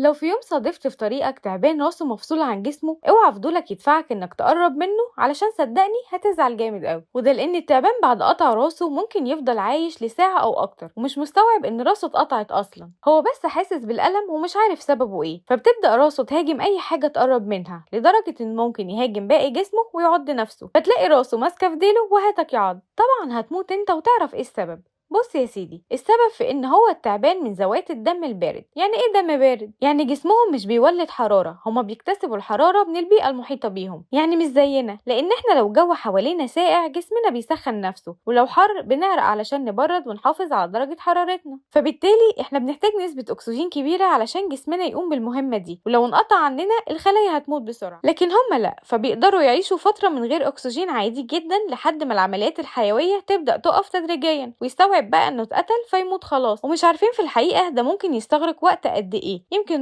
لو في يوم صادفت في طريقك تعبان راسه مفصولة عن جسمه، اوعى فضولك يدفعك انك تقرب منه، علشان صدقني هتزعل جامد قوي. وده لان التعبان بعد قطع راسه ممكن يفضل عايش لساعة او اكتر ومش مستوعب ان راسه اتقطعت اصلا، هو بس حاسس بالألم ومش عارف سببه ايه، فبتبدأ راسه تهاجم اي حاجة تقرب منها، لدرجة ان ممكن يهاجم باقي جسمه ويعض نفسه، فتلاقي راسه ماسكة في ديله وهاتك يعض. طبعا هتموت انت وتعرف ايه السبب. بص يا سيدي، السبب في ان هو التعبان من ذوات الدم البارد. يعني ايه دم بارد؟ يعني جسمهم مش بيولد حرارة، هما بيكتسبوا الحرارة من البيئة المحيطة بيهم، يعني مش زينا، لان احنا لو الجو حوالينا ساقع جسمنا بيسخن نفسه، ولو حر بنعرق علشان نبرد ونحافظ على درجة حرارتنا، فبالتالي احنا بنحتاج نسبة اكسجين كبيرة علشان جسمنا يقوم بالمهمة دي، ولو انقطع عننا الخلايا هتموت بسرعة. لكن هما لا، فبيقدروا يعيشوا فترة من غير اكسجين عادي جدا لحد ما العمليات الحيوية تبدأ تقف تدريجيا ويستوعب بقى انه اتقتل فيموت خلاص. ومش عارفين في الحقيقة ده ممكن يستغرق وقت قد ايه، يمكن